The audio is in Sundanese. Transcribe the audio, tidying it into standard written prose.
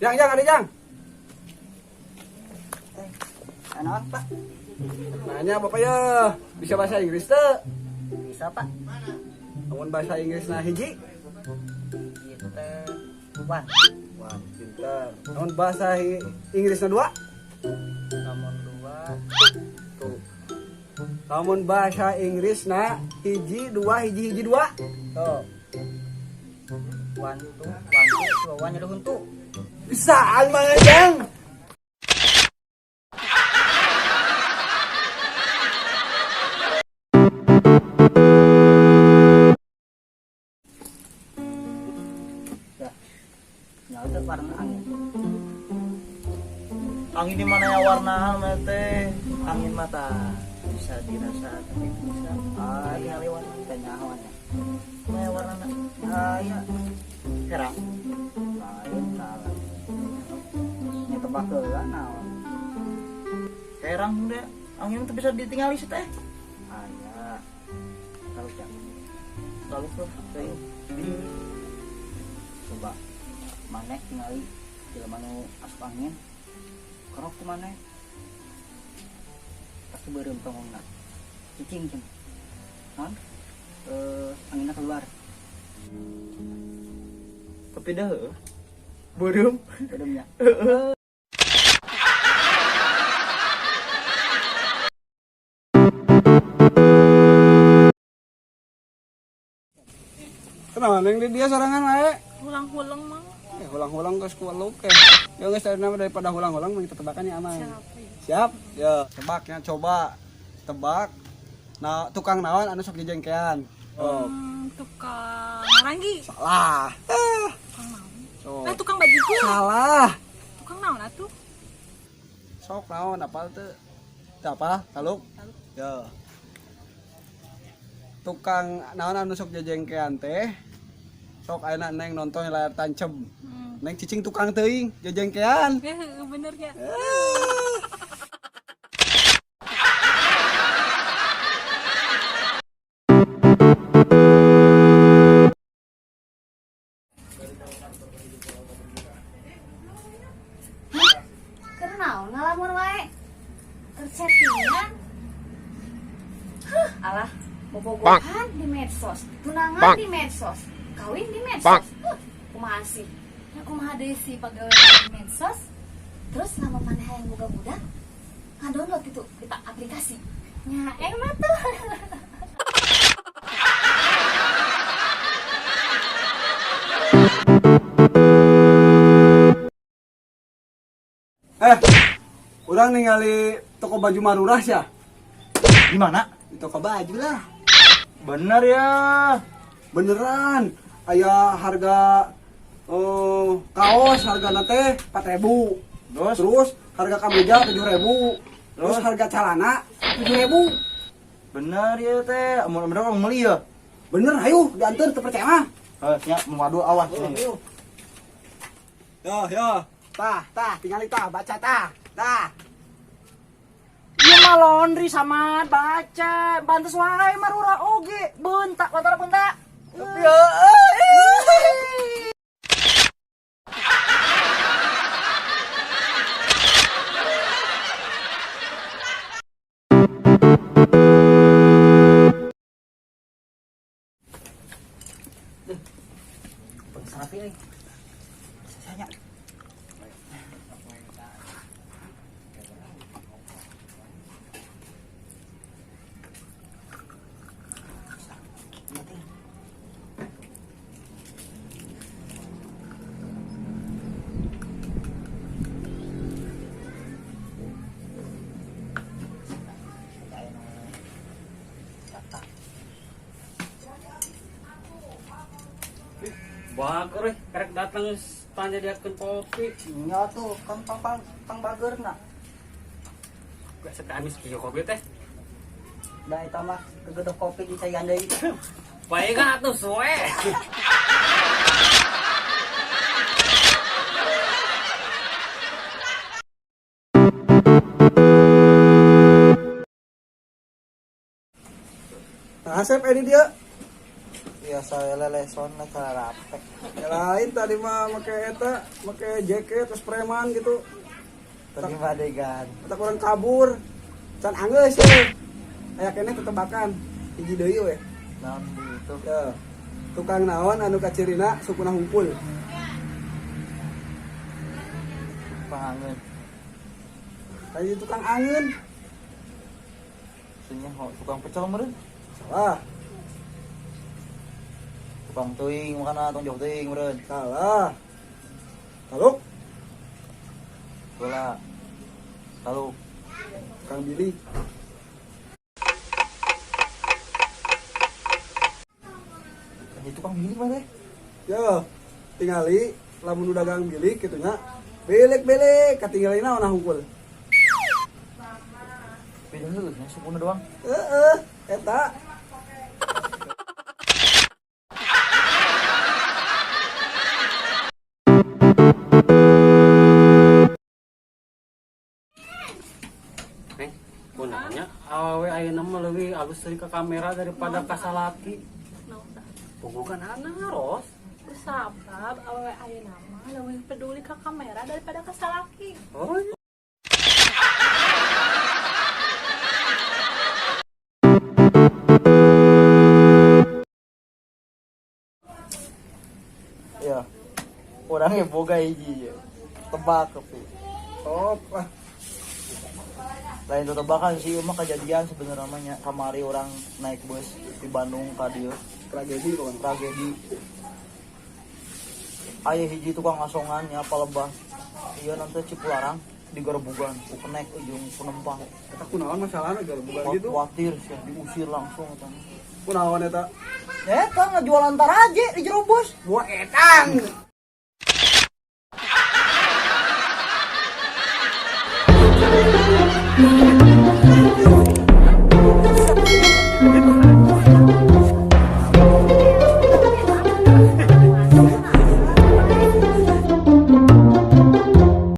Jang, jang, ada jang. Naon, Pak? Nanya Bapak ya, bisa bahasa Inggris teu? Bisa, Pak. Lamun bahasa Inggris nah hiji? Ieu teh one. Wah, pinter. Lamun bahasa Inggris na dua? Lamun dua, Tuh. Lamun bahasa Inggris na hiji dua hiji hiji dua. Tuh. One two, one two, dua one jadi huntu. Bisaan mah jang. Ya. Nyawa teh warna angin. Angin di mana ya warna teh? Angin mata bisa dirasa tapi bisa. Ah, Tinggal lewat. teh nyawa nya. Mana warna? Ah, iya. Herang. Lain salah. Nya tebak heula naon? Herang udah. Angin tuh bisa ditinggali sih teh. Ah, iya. Kalau jam. Lalu tuh Coba maneh tingali jelema nu asup angin. Kerok ku maneh. Pasti beureum tongongna. Cicing cenah. Naon? Anginna keluar. Tapi dah heueuh. Beureum. Beureum nya. Kenapa neng di dia sorangan wae? Hulang-hulang mang. Hulang-hulang geus kueluk eh. Ya geus tadi nama daripada hulang-hulang mending tebakannya aman. Siap. Siap? Ya, tebaknya coba. Tebak. Nah, tukang naon anu sok jejengkean. Oh, Tukang ranggi. Salah. Tukang naon? Sok. Eh, tukang bajigur. Salah. Tukang naon atuh? Sok naon apal teu? Teu apal? Taluk? Taluk. Ya. Tukang naon anu sok jejengkean teh? Sok ayeuna neng nonton layar tancep. Neng cicing tukang teuing jejengkean. Ya, bener ya. Keur naon ngalamun wae? Keur chattingan? Huh, alah, bobogohan di medsos, tunangan di medsos, kawin di medsos. Huh, kumaha sih? Ya kumaha deui sih pagawe di medsos? Terus lamun maneh hayang boga budak, ngadownload gitu di aplikasi. Nya emang tuh. Urang ningali toko baju Marurah ya. Di mana? Di toko baju lah. Bener ya. Beneran. Aya harga kaos harga teh 4.000. Terus? Terus harga kameja 7.000. Terus harga celana 7.000. Bener ya teh. Mun bener orang meuli ya. Bener, ayo diantar teu percaya mah. Nya waduh awas. Ayo. Yo, yo. Tah, tah, tingali tah, baca tah. Tah. Ieu mah laundry sama baca, pantes wae Marurah oge, bentak antara bentak. Tapi ya, Sapi euy. Sasanya. Bager euy, karek datang tanya diatkeun kopi. Nya tuh kan pang pang bagerna. Gak sekamis kieu kopi teh. Da eta mah kegedok kopi dicayan deui. Bae kan atuh suwe. Nah, Asep ini dia. Biasa leleson lah karapek. Ya lain tadi mah make eta, make jaket terus preman gitu. Tadi mah adegan. Eta kurang kabur. Can anggeus ye. Aya keneh tetebakan. Hiji deui we. Naon gitu. Ya. Tukang naon anu kacirina sukuna hungkul. Pangangeun. Tadi tukang angeun. Maksudnya tukang pecel meureun. Salah, Tukang teuing makana tong jauh teuing meureun. salah. Taluk, Bola. Lalu tukang bilik. ini tukang bilik mah teh. Yo, tingali lamun udah dagang bilik gitu nya. Bilik-bilik katinggalina naon hungkul. Beda heueuh nya sukuna doang. Heeh, eta. Neng, kunaonnya awewe ayeuna mah leuwih alus deui ka kamera daripada ka salaki. Naon tah? Bogogan anak Ros. Kusabab awewe ayeuna mah leuwih peduli ka kamera daripada ka salaki. Oh, iya. Ya. Orangnya boga hiji ya. Tebak tapi. Sok lah. Lain tuh tebakan sih mah kejadian sebenarnya mah nya. Kamari orang naik bus di Bandung ka dieu. Tragedi pokoknya. Tragedi. Aya hiji tukang asongan nya palebah. Iya nanti Cipularang digerebugan ku kenek ujung penumpang. Eta kunaon masalahna gerebugan gitu. Khawatir sih diusir langsung eta. Kunaon eta? Eta ngajualan taraje di jero bus. Buah etang.